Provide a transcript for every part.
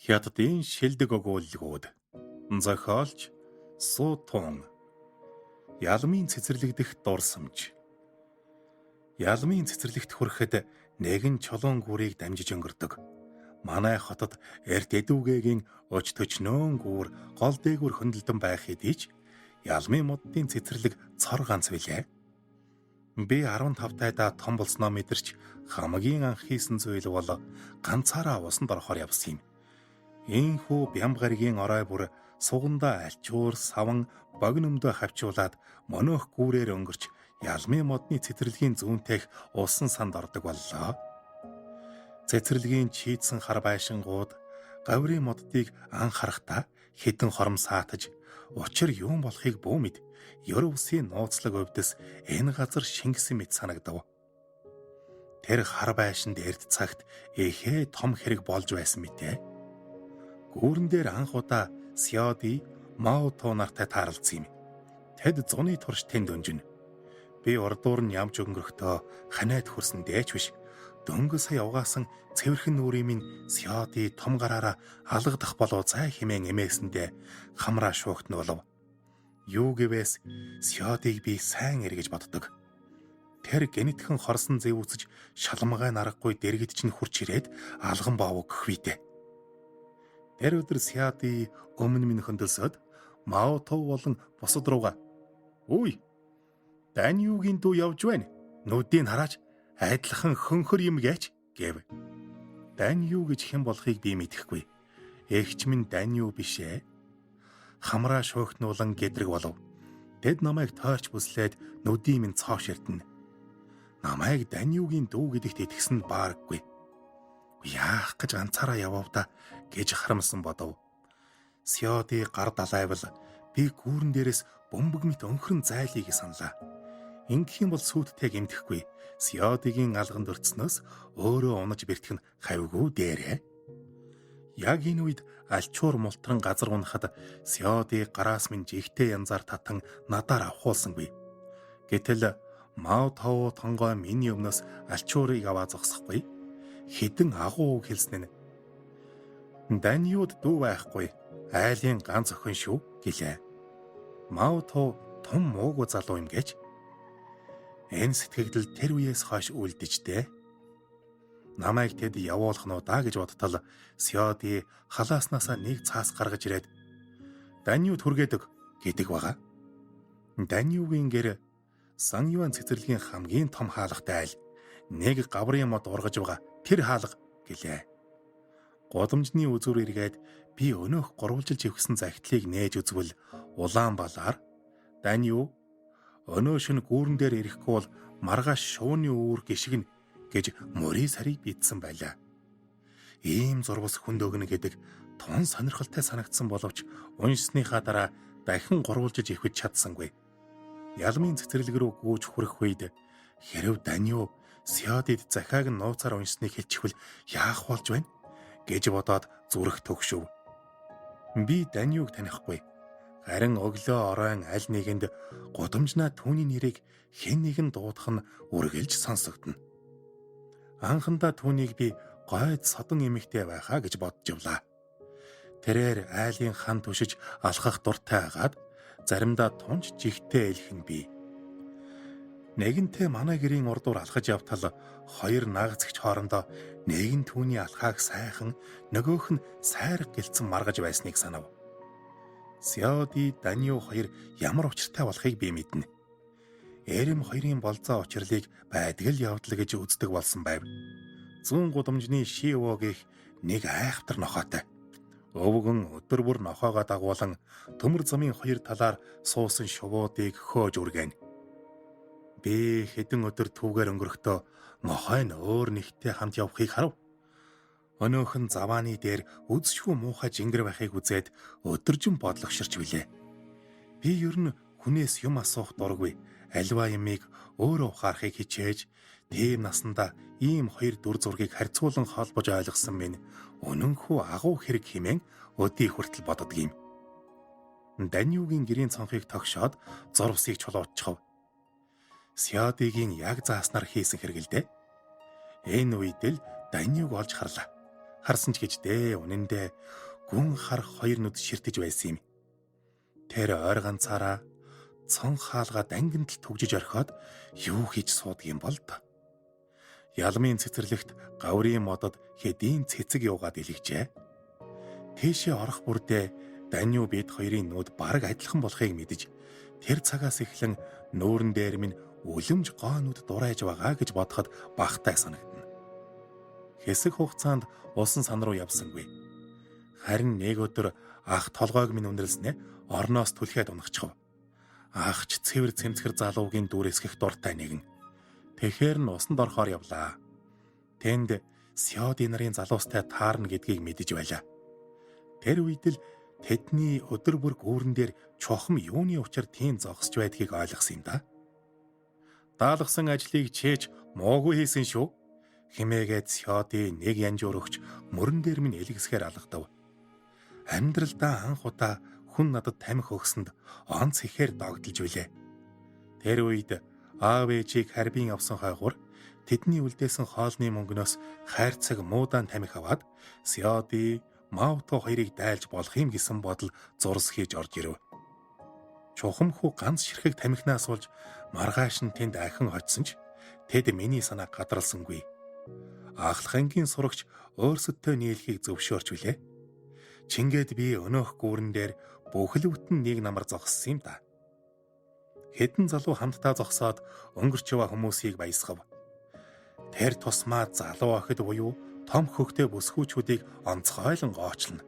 Хятадын шилдэг өгүүлэлгүүд. Зохиолч Су Тун. Ялмын цэцэрлэгдэх дурсамж. Ялмын цэцэрлэгт хүрэхэд нэгэн чулуун гүрийг дамжиж өнгөрдөг. Манай хотод эрт эдүгэгийн өч төчнөөн гүүр гол дээгүүр хөндлөдөн байх хэдий ч ялмын моддын цэцэрлэг цор ганц билээ. Би 15 тайдаа том болсноо мэдэрч хамгийн анх хийсэн зүйл бол ганцаараа усанд орохоор явсан юм. Ийхүү Бямб гаригийн орой бүр сугандаа альчуур, саван, богино өмдөө хавчуулаад мөнөөх гүүрээр өнгөрч ялмын модны цэцэрлэгийн зүүнтэйх усан санд ордог боллоо. Цэцэрлэгийн чийдсэн хар байшингууд гаврын моддыг анх харахтаа хідэн хором саатаж учир юун болохыг бүү мэд ер усын нууцлаг өвдөс энэ газар шингэсэн мэт санагдав. Тэр хар байшинд эрт цагт эхээ том хэрэг болж байсан мэтэ. Гүүрэн дээр анх удаа Сяоди Мао Ту нартай таарлцсан юм. Тэд зуны турш тэнд өнжинэ. Би урдуур нь ямж өнгөрөхдөө ханиад хөрсөн дээч биш. Дөнгө сая угаасан цэвэрхэн нүрийн минь Сяоди том гараараа алгадах болов зай хэмээн эмээсэндээ хамраа шуугтна болов. Юу гэвээс Сяодиг би сайн эргэж боддог. Тэр гэнэтхэн хорсон зэвүүцэж шалмгай наргагүй дэргэд чинь хурч ирээд алган боов гэх вийдэ. Тэр өдөр Сяди өмнө минь хөндлөсөд Мао Тов болон бусад руугаа "Үгүй. Дань юугийн дүү явж байна. Нүдийг хараач адилхан хөнхөр юм гээч" гэв. Дань юу гэж хэн болохыг би мэдэхгүй. Эгч минь дань юу биш ээ. Хамраа шуухнуулан гэдрэг болов. Тэд намайг тойрч бүслээд нүдийн минь цоо ширтэнэ. Намайг дань юугийн дүү гэдэгт итгэсэн нь баараггүй. Яах гэж ганцаараа явав да гэж харамсан бодов. Сёди гар далайвал би гүүрэн дээрээс бөмбөг мэт өнхрөн зайлыг саналаа. Ингэх юм бол сүйдтэй гэмтэхгүй. Сёдигийн алганд өртснөөс өөрөө унаж бэртэх нь хавьгүй дээрээ. Яг энэ үед альчуур мултран газар унахад Сёди гараас минь жигтэй янзаар татан надаар авахуулсангүй. Гэтэл Мао Тоо тонгой миний өмнөөс альчуурыг аваа зогсохгүй. Хідэн агуу үг хэлсэн нь "Даниуд дүү байхгүй. Айлын ганц охин шүү" гэлээ. Мао Тоо том муугүй залуу юм гэж. Энэ сэтгэгдэл тэр үеэс хойш үлдэж дээ. Намайг тэд явуулах нь удаа гэж бодтол Сёди халааснасаа нэг цаас гаргаж ирээд "Даниуд хүргээдэг" гэдэг байгаа. Даниугийн гэр Сан Юан цэцэрлэгийн хамгийн том хаалгатай айл нэг гаврын мод ургаж байгаа тэр хаалга гэлээ. Гудамжны үзүүр эргээд би өнөөх гурвалжилж ивхсэн захидлыг нээж үзвэл улаан балаар "Даниу өнөө шөнө гүүрэн дээр ирэхгүй бол маргааш шувууны үүр гიშгэнэ" гэж мөрий сарыг бидсэн байлаа. Ийм зурвас хүнд өгнө гэдэг тун сонирхолтой санагдсан боловч уншсныхаа дараа дахин гурвалжиж ивхэж чадсангүй. Ялмын цэцэрлэг рүү гүйж хүрэх үед хэрв Даниу Сёдид захиаг нь нууцаар уншсныг хэлчихвэл яах болж байна гэж бодоод зүрх төгшөв. Би Даниуг танихгүй. Харин өглөө оройн аль нэгэнд гудамжнаа түүний нэрийг хэн нэгэн дуудах нь үргэлж сонсогдоно. Анхандаа түүнийг би гойд содон эмэгтэй байхаа гэж бодож явлаа. Тэрээр айлын хан түшиж алхах дуртай хагаад заримдаа тунч жигтэй элэх нь бий. Нэгэнтээ манай гэрийн урдуур алхаж явтал хоёр нагцэгч хоорондоо нэг нь түүний алхааг сайхан нөгөөх нь сайраг гэлцэн маргаж байсныг санав. Сёди Даниу хоёр ямар учиртай болохыг би мэднэ. Эрэм хоёрын болзоо учирлыг байдаг л явдал гэж үздэг болсон байв. Зүүн гудамжны Шивогийнх нэг айхтар нохойтой. Өвгөн өдөр бүр нохоогоо дагуулan төмөр замын хоёр талаар суусан шувуудыг хөөж үргэн. Би хэдэн өдөр түүгээр өнгөрөхдөө нохой нь өөр нэгтэй хамт явахыг харав. Өнөөх нь завааны дээр үзшгүй муухай жингэр байхыг үзээд өдөржин бодлогоширч билээ. Би ер нь хүнээс юм асуух дургүй. Альва юмыг өөрөө ухаарахыг хичээж тийм насандаа ийм хоёр дүр зургийг харьцуулан холбож ойлгосон минь үнэнхүү агуу хэрэг хэмээн өдий хүртэл боддог юм. Даниугийн гэрийн цонхыг тогшоод зурвсыг чулуутчихав. Сёдигийн яг зааснаар хийсэн хэрэг л дээ. Энэ үед л Даниуг олж харлаа. Харсан ч гэж дээ үнэндээ гүн хар хоёр нүд ширтэж байсан юм. Тэр ойр ганцаараа цон хаалга дангинтал түгжиж орхиод юу хийж суудаг юм бол д. Ялмын цэцэрлэгт гаврын модод хэдийн цэцэг юугаад илгэжээ. Тийшээ орох бүрдээ Данью бид хоёрын нүд бараг адилхан болохыг мэдэж тэр цагаас эхлэн нүүрэн дээр минь үлэмж гоо нүд дурайж байгаа гэж бодоход бахтай санагдана. Хэсэг хугацаанд усан сан руу явсангүй. Харин нэг өдөр ах толгойг минь үнэрлснээ орноос түлхээд унахчихв. Ах ч цэвэр цэмцгэр залуугийн дүр эсгэх дуртай нэгэн. Тэгэхээр нь усанд орохоор явлаа. Тэнд Сёди нарын залуустай таарна гэдгийг мэдэж байлаа. Тэр үед л тэдний өдөр бүр гүүрэн дээр чухам юуны учир тийм зогсож байдгийг ойлгосон юм да. Даалгасан ажлыг чээж муугүй хийсэн шүү. Химээгээд Сёди нэг янжуур өгч мөрөн дээр минь элгэсгээр алгадав. Амьдралдаа анх удаа хүн надад тамхи өгсөнд онц ихээр догдолж билээ. Тэр үед аав ээжийг харбин авсан хойгуур тэдний үлдээсэн хоолны мөнгнөөс хайрцаг муудаан тамхи аваад Сёди Маото хоёрыг дайлж болох юм гэсэн бодол зурс хийж орж ирэв. Чухамхүү ганц ширхэг тамхинаас болж маргааш нь тэнд ахин очсон ч тэд миний санааг гадралсангүй. Ахлахангийн сурагч өөрсөддөө нийлхийг зөвшөөрч билээ. Чингээд би өнөөх гүүрэн дээр бүхэл бүтэн нэг намар зогссон юм да. Хэдэн залуу хамтдаа зогсоод өнгөрч яваа хүмүүсийг баясгав. Тэр тусмаа залуу охид буюу том хөхтэй бүсгүүчүүдийг онцгойлон гоочлно.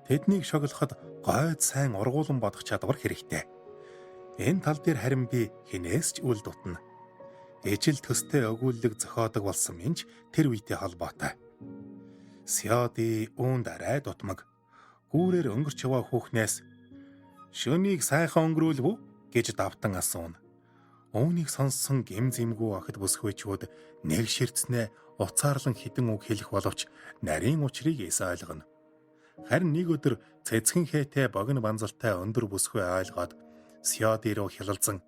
Тэднийг шоглоход гойд сайн ургуулan бодох чадвар хэрэгтэй. Энэ тал дээр харин би хинээс ч үл дутна. Ижил төстэй өгүүлэг зохиодог болсон минь тэр үетэй холбоотой. Сёди үүнд арай дутмаг. Гүүрээр өнгөрч яваа хүүхнээс шөнийг сайхан өнгөрүүлв үү гэж давтан асууна. Үүнийг сонссон гим зэмгүй охид бүсгүйчүүд нэг ширтснээ уцаарлан хідэн үг хэлэх боловч нарийн учрыг эс ойлгоно. Харин нэг өдөр цэцгэн хээтэй богино банзалтай өндөр бүсгүй ойлгоод Сёди руу хялалзан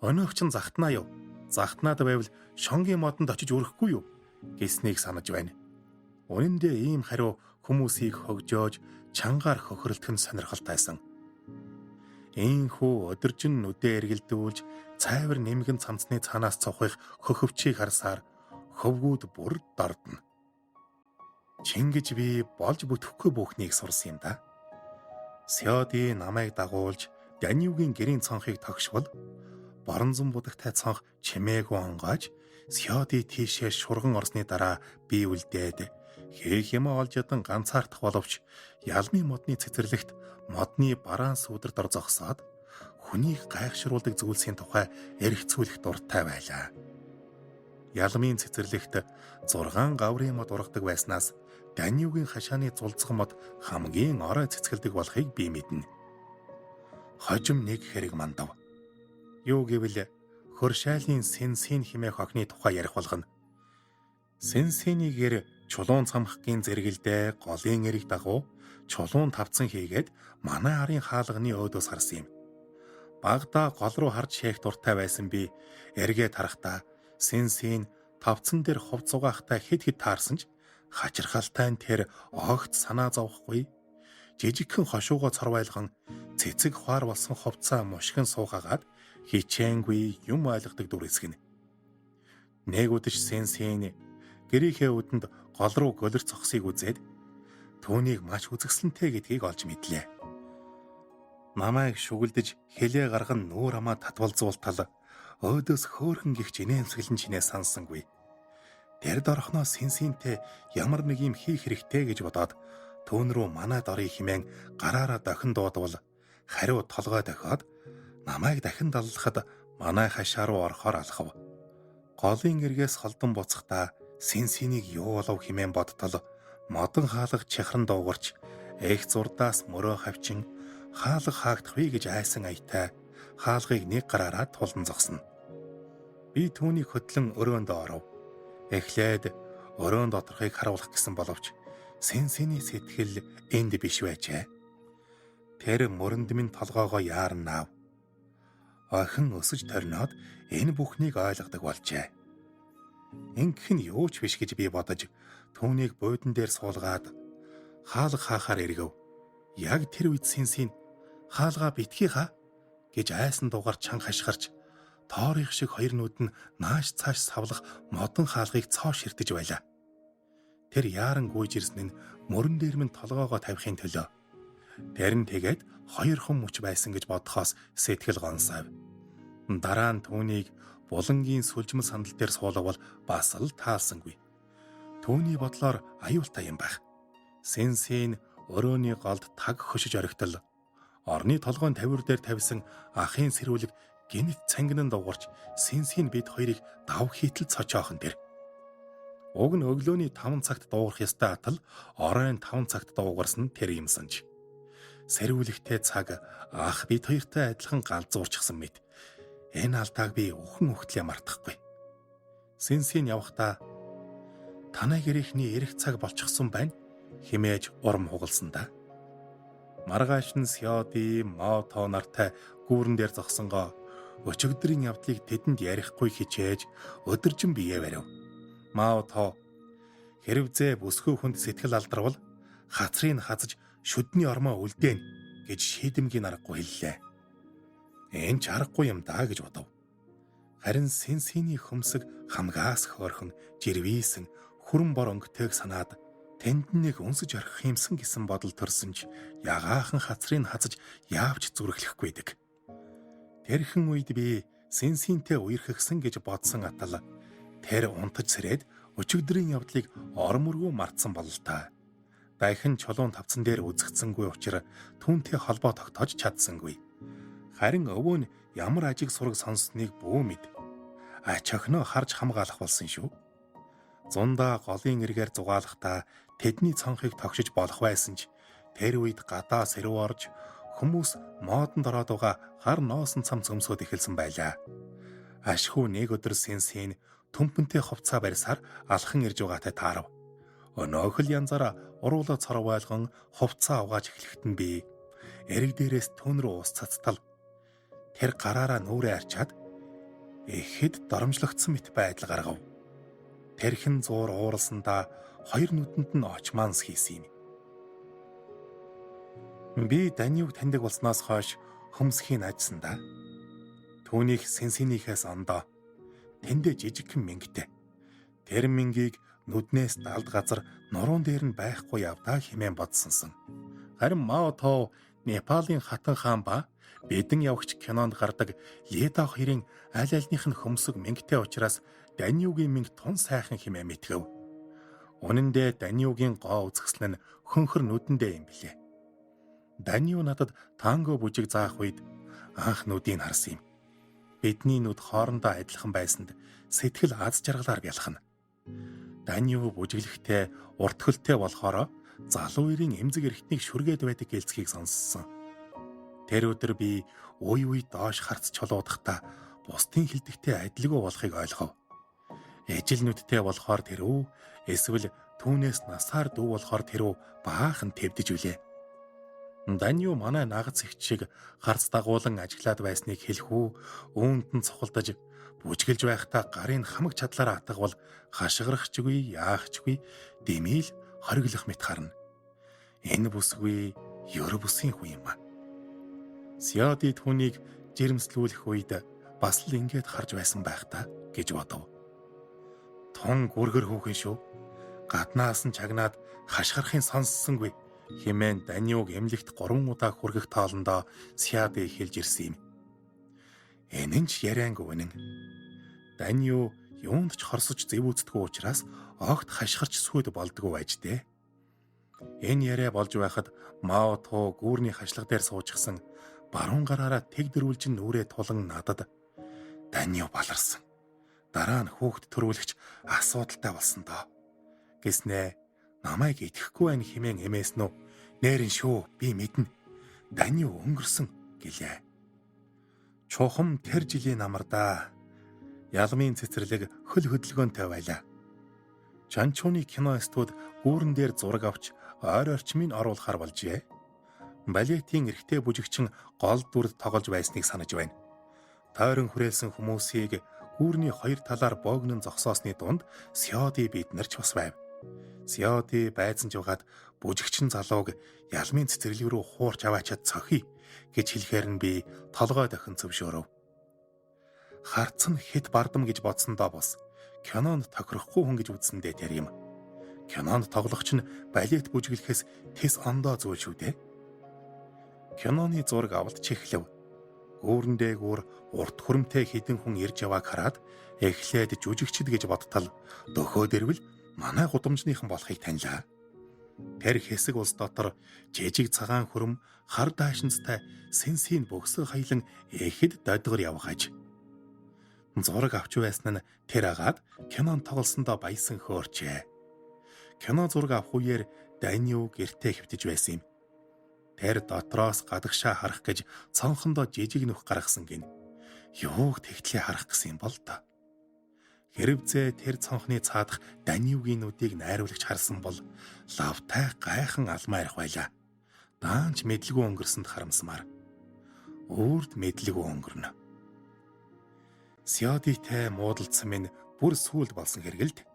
өнөөх чин захтнаа юу? Захтнаад байвал шонгийн модонд очиж өрөхгүй юу гэснийг санаж байна. Үнэн дээр ийм хариу хүмүүсийг хөгжөөж чангаар хохирлох нь сонирхолтойсон. Ийхүү өдөржин нүдээ эргэлдүүлж цайвар нэмгэн цамцны цаанаас цухих хөхөвчийг харсаар хөвгүүд бүр дордно. Чингэж би болж бүтэхгүй бүхнийг сурсан юм да. Сёди намайг дагуулж Даниугийн гэрийн цонхыг тогшвол боронзон будагтай цонх чимээгүй онгоож Сёди тийшээ шурган орсны дараа би үлдээд хийх юм олж ядан ганцаардах боловч ялмын модны цэцэрлэгт модны бараан сүүдэр дор зогсоод хүнийг гайхшруулдаг зүйлсийн тухай эргцүүлэх дуртай байлаа. Ялмын цэцэрлэгт 6 гаврын мод ургадаг байснаас Даниугийн хашааны зулцхан мод хамгийн орой цэцгэлдэг болохыг би мэднэ. Хожим нэг хэрэг мандав. Юу гэвэл хөршайлийн сэнсийн химээх охины тухай ярих болгоно. Сэнсэний гэр чулуун цамхгийн зэрэгэлдээ голын эрэг дагуу чулуун тавцан хийгээд манай арын хаалганы өөдөөс харсан юм. Багадаа гол руу харж шээх дуртай байсан би эргээ тарахдаа сэнсийн тавцан дээр хувц угаахтай хэд хэд таарсан ч хачирхалтай нь тэр огт санаа зовхгүй жижигхэн хошууго цорвайлган цэцэг хуар болсон хувцаа мушгин суугаагаад хичээнгүй юм ойлгодог дүр эсгэнэ. Нэг үдэш сэнсийн гэрийнхээ үдэнд гол руу голир цогсыг үзээд түүнийг маш үзэсгэлэнтэй гэдгийг олж мэдлээ. Намайг шүгэлдэж хэлээ гарган нүүр амаа татвалзуултал өөдөөс хөөхөн гихч инээмсэглэн чинээ сансангүй. Тэр дорхноо сэнсинтэй ямар нэг юм хийх хэрэгтэй гэж бодоод түүн рүү манай дорыг химэн гараараа дохин дуудвал хариу толгой дохиод намайг дахин даллахад манай хашаа руу орохоор алхав. Голын эргээс холдон буцахдаа сэнсинийг юу болов химэн бодтол модон хаалга чихран дуугарч эх зурдаас мөрөө хавчин хаалга хаагдах вэ гэж айсан аятай хаалгыг нэг гараараа тулан зогсно. Би түүнийг хөтлөн өрөөнд оров. Эхлээд өрөөнд доторхыг харуулах гэсэн боловч сэнсэний сэтгэл энд биш байжээ. Тэр мөрөнд минь толгоогоо яарнаав. Охин өсөж торноод энэ бүхнийг ойлгодог болжээ. Ингэх нь юу ч биш гэж би бодож Түүнийг буудан дээр суулгаад хаалга хаахаар эргэв. Яг тэр үед Синсин хаалгаа битгий хаа гэж айсан дуугаар чанга хашгирч тоорых шиг хоёр нүд нь нааш цааш савлах модон хаалгыг цоо ширтэж байлаа. Тэр яаран гүйж ирсэн нь мөрөн дээр минь толгоогоо тавихын төлөө. Тэр нь тэгээд хоёр хүн мөч байсан гэж бодхоос сэтгэл гонсайв. Дараа нь түүнийг булангийн сүлжмэл сандал дээр суулгавал бас л таалсангүй. Түүний бодлоор аюултай юм байх. Синсин өрөөний голд таг хөшиж орхитол орны толгойн тавиур дээр тавьсан ахын сэрүүлэг гинт цангинан дуурч Синсин бид хоёрыг дав хийтэл цочоохон тэр. Уг нь өглөөний 5 цагт дуугарах ёстой атал оройн 5 цагт дуугарсан тэр юмсан ч. Сэрүүлэгтэй цаг ах бид хоёртой адилхан галзуурчихсан мэт. Энэ алдааг би өхөн өгтлээ мартахгүй. Синсин явхдаа танай гэрийнхний эрэх цаг болчихсон байна химээж урам хугалсан да. Маргааш нь Сёди, Мото нартай гүүрэн дээр зогсонгоо өчигдрийн явдлыг тэдэнд ярихгүй хичээж өдөржин бие барив. Маото хэрвзээ бүсгүй хүнд сэтгэл алдарвал хацрыг хазаж шүдний ормоо үлдээн гэж шийдэмгийн аргагүй хэллээ. Энэ ч аргагүй юм даа гэж бодов. Харин Синсиний хөмсөг хамгаас хөөрхөн жирвийсэн хүрэн бор өнгөтэйг санаад тэнд нэг үнсэж орхих юмсан гэсэн бодол төрсөн ч ягаахан хацрыг хазаж яавч зүрхлэхгүй дэг. Тэрхэн үед би Синсинтэй үерхэгсэн гэж бодсон атал тэр унтаж сэрээд өчигдрийн явдлыг ормөргүй мартсан бололтой. Дахин чулуун тавцан дээр үзэгдсэнгүй учир түүнтэй холбоо тогтоож чадсангүй. Харин өвөө нь ямар ажиг сураг сонссныг бүү мэд. Ач охиноо харж хамгаалах болсон шүү. Зундаа голын эргээр зугаалахдаа тэдний цонхыг тогшиж болох байсан ч тэр үед гадаа сэрүү орж хүмүүс модонд ороод байгаа гар ноосон цам цөмсөөд эхэлсэн байлаа. Ашгүй нэг өдөр Синсин төмпөнтэй хувцаа барьсаар алхан ирж байгаатай таарав. Өнөөх л янзаараа уруулаа цоров ойлгон хувцаа угааж эхлэхэд нь би эрэг дээрээс түүн рүү ус цацтал тэр гараараа нүрээ арчаад ихэд доромжлогдсон мэт байдал гаргав. Тэрхэн зуур ууралсандаа хоёр нүдэнд нь очмаанс хийсэн юм. Би Даниуг таньдаг болсноос хойш хөмсхийн ажсан да. Түүнийх сэнсэнийхээс ондоо тэндээ жижигхэн мэнгтэй. Тэр мэнгийг нүднээс далд газар нуруунд дээр нь байхгүй явдаа хэмээн бодсонсон. Харин Мао Тоо Непалийн хатан хаан ба бидэн явагч кинонд гардаг Леда хоёрын аль альных нь хөмсөг мэнгтэй учраас Даниугийн мэнг тун сайхан хэмээн мэтгэв. Үнэн дээр Даниугийн гоо үзэсгэлэн нь хөнхөр нүдэндээ юм билээ. Даниу надад танго бүжиг заах үед анх нүдийг харсан юм. Бидний нүд хоорондоо адилхан байсанд сэтгэл аз жаргалаар бялхна. Даниу бүжиглэхдээ урт хөлтэй болохоор залуу үерийн эмзэг эрхтнийг шүргээд байдаг гэлцгийг сонссон. Тэр өдөр би уй уй доош харц чолуудахдаа бусдын хилдэгтэй адилгүй болохыг ойлгов. Ижил нүдтэй болохоор тэрүү эсвэл түүнээс насаар дүү болохоор тэрүү баахан твдэж үлээ. Даниу манай нагац эгч шиг харц дагуулan ажиглаад байсныг хэлэх үү, үүнд нь цухалдаж бүжгэлж байхдаа гарын хамаг чадлаараа атгавал хашгирахчгүй, яахчгүй дэмийл хориглох мэт харна. Энэ бүсгүй ер бүсийн хүн юм а. Сяди түүнийг жирэмслүүлэх үед бас л ингэж харж байсан байх та гэж бодов. Тун гүргэр хүүхэн шүү. Гаднаас нь чагнаад хашгирахын сонссонгүй хэмээн Даниуг эмнэлэгт 3 удаа хүргэх тоолондоо Сяди хэлж ирсэн юм. Энэ нь ч яриангүй үнэн. Даниу юунд ч хорсож зэвүүцдэггүй учраас огт хашгирч сүйд болдгоо байж дээ. Энэ яриа болж байхад Мао Тоо гүүрний хашлага дээр суучихсан баруун гараараа тэг дөрвөлжин нүрээ тулан надад Даниу баларсан. Дараа нь хүүхд төрүүлэгч асуудалтай болсон доо. Гэснээ намайг идэхгүй байх хэмээн эмээсэн үү? Нээрэн шүү, би мэднэ. Даниу өнгөрсөн гэлээ. Чухам тэр жилийн намардаа ялмын цэцэрлэг хөл хөдөлгөөнтэй байлаа. Чанчууны кино студ гүүрэн дээр зураг авч ойр орчмыг оруулахар болжээ. Балетийн эрэгтэй бүжигчин гол дүрд тоглож байсныг санаж байна. Тойрон хүрээлсэн хүмүүсийг гүүрний хоёр талаар боогнон зогсоосны дунд Сёди бид нар ч бас байв. Сёди байцсан жугаад бүжигчин залууг ялмын цэцэрлэг рүү хуурч аваачаад цохий гэж хэлэхээр нь би толгой дохин зөвшөөрөв. Харц нь хэд бардам гэж бодсондоо бос кинонд тохирохгүй хүн гэж үзсэндээ тэр юм. Кинонд тоглогч нь балет бүжиглэхээс тэс ондоо зүйл шүү дээ. Киноны зураг авалт чихлэв. Гүүрэндээ гүүр урт хөрөмтэй хідэн хүн ирж явааг хараад эхлээд жүжигчд гэж бодтол дөхөөд ирвэл манай гудамжныхан болохыг танилаа. Тэр хэсэг улс дотор жижиг цагаан хөрөм хар даашинзтай сэнсийн бөгсөө хаялан эхэд додгор явгаж. Зураг авч байсан нь тэр агаад кинонд тоглосондоо баясан хөөрчээ. Кино зураг авах үеэр Даниу гэртээ хэвтэж байсан юм. Тэр дотроос гадагшаа харах гэж цонхондоо жижиг нүх гаргасан гин. Юуг тэгтлээ харах гэсэн юм бол та. Хэрвзээ тэр цонхны цаадах Даниугийн нүдийг найруулагч харсан бол лавтай гайхан алмаа ярих байлаа. Даанч мэдлгүй өнгөрсөнд харамсмаар. Үүрд мэдлгүй өнгөрнө. Сёдитэй муудалцсан минь бүр сүулт болсон хэрэг л д.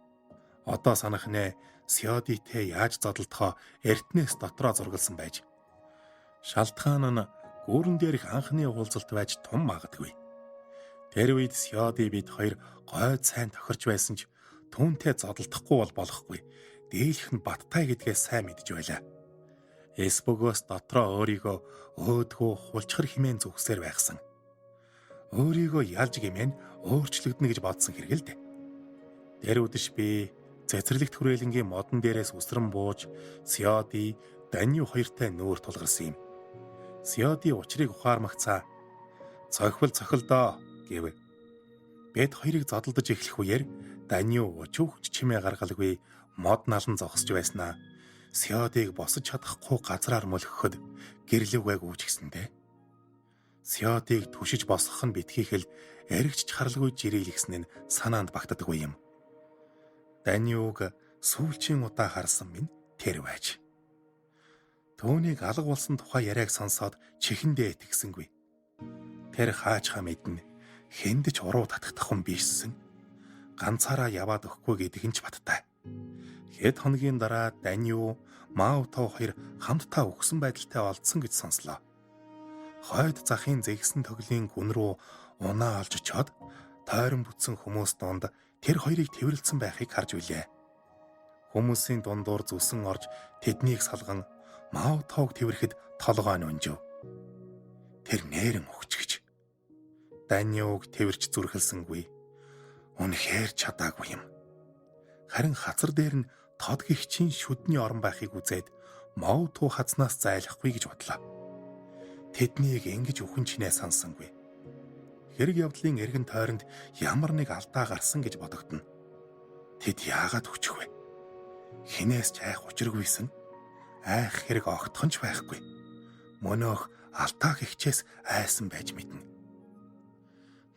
Одоо санах нэ Сёдитэй яаж зодолдохоо эртнээс дотроо зургалсан байж. Шалтгаан нь гүүрэн дээрх анхны уулзалт байж тум магадгүй. Тэр үед Сёди бид хоёр гойд сайн тохирч байсан ч түүнтэй зодолдохгүй бол болохгүй. Дийлэх нь баттай гэдгээ сайн мэдж байлаа. Эсбөгөөс дотроо өөрийгөө өөдгөө хулчхар химэн зүгсээр байхсан. Өөрийгөө ялж гэмэн өөрчлөгдөнө гэж бодсон хэрэг л дээ. Тэр үдэш би цэцэрлэгт хүрээлэнгийн модон дээрээс үсрэн бууж Сёди Данью хоёртай нүүр тулгарсан юм. Сёди учрыг ухаармагцаа цохил цохилдоо гэв. Бид хоёрыг зодолдож эхлэх үеэр Данью өчүүхч чимээ гаргалгүй мод налан зогсож байснаа Сёдыг босож чадахгүй газраар мөлхөхөд гэрлэвгээ гүйжгэсэндээ. Сёдыг түшиж босгох нь битгийхэл эргч чаралгүй жирээлгсэн нь санаанд багтдаггүй юм. Даниуг сүүлчийн удаа харсан минь тэр байж. Түүнийг алга болсон тухай яриаг сонсоод чихэндээ итгэсэнгүй. Тэр хаачхаа мэднэ. Хүнд ч уруу татагдах хүн бишсэн. Ганцаараа яваад өгөхгүй гэдэг нь ч баттай. Хэд хоногийн дараа Даниу, Мао Тоо хоёр хамтдаа өгсөн байдалтай олдсон гэж сонслоо. Хойд захын зэгсэн тоглын гүн рүү унаа олж очиод тойрон бүтсэн хүмүүс дунд тэр хоёрыг тэврэлцэн байхыг харж билээ. Хүмүүсийн дундуур зүсэн орж тэднийг салган Мао Тоог тэврэхэд толгой нь унжив. Тэр нээрэн өгчгөж. Даниуг тэвэрч зүрхэлсэнгүй. Үнэхээр чадаагүй юм. Харин хазар дээр нь тод гихчийн шүдний орон байхыг үзээд Мао Туу хазнаас зайлахгүй гэж бодлоо. Тэднийг ингэж үхэн чинээ сансангүй. Хэрэг явдлын эргэн тойронд ямар нэг алдаа гарсан гэж бодогдоно. Тэд яагаад хүчих вэ? Хинээс ч айх учиргүйсэн. Айх хэрэг огтхон ч байхгүй. Мөнөөх алтаа гихчээс айсан байж мэднэ.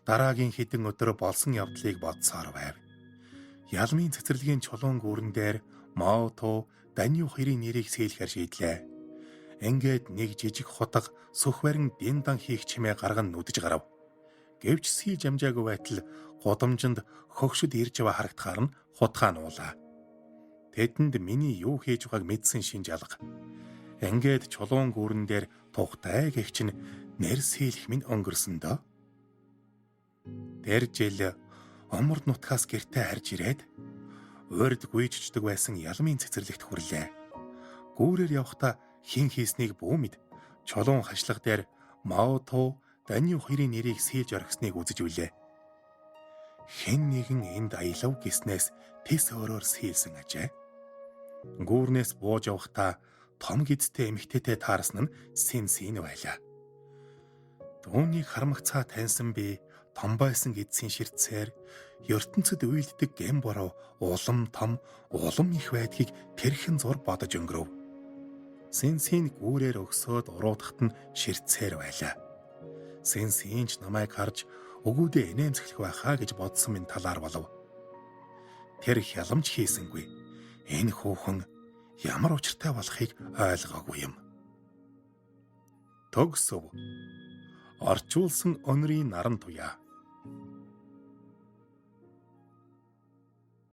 Дараагийн хэдэн өдөр болсон явдлыг бодсоор байв. Ялмын цэцэрлэгийн чулуун гүүрэн дээр Мао Туу Данью хоёрын нэрийг сэлэхээр шийдлээ. Ингээд нэг жижиг хутга сүх барин дэндан хийх чимээ гарган нүдэж гарав. Гэвч сийж амжаагүй байтал гудамжинд хөгшөд ирж яваа харагдахаар нь хутгаа нуулаа. Тэдэнд миний юу хийж байгааг мэдсэн шинж алга. Ингээд чулуун гүүрэн дээр тухтай гэгч нь нэр сийлэх минь өнгөрсөн дөө. Тэр жил оморд нутгаас гэртээ харж ирээд урд гүйжчдэг байсан ялмын цэцэрлэгт хүрлээ. Гүүрээр явхдаа хэн хийснийг бүү мэд. Чулуун хашлага дээр Мао Туу Данью хоёрын нэрийг сийлж орхисныг үзэж үлээ. Хэн нэгэн энд аялав гиснээс тэс өөрөөр сийлсэн ажээ. Гүүрнээс бууж явхдаа том гидтэй эмэгтэйтэй таарсан нь син син байлаа. Түүнийг харамгцаа таньсан би том байсан эдсийн ширтсээр ертөнцид уйлддаг гэм боров улам том улам их байдгийг тэрхэн зур бодож өнгөрөв. Син син гүүрээр өгсөөд уруудахт нь ширтсээр байлаа. Син син ч намайг харж өгүүдээ инээмсэглэх байхаа гэж бодсон минь талаар болов. Тэр хяламж хийсэнгүй. Энэ хүүхэн ямар учиртай болохыг ойлгоогүй юм. Төгсөв. Орчуулсан өнрийн наран туяа.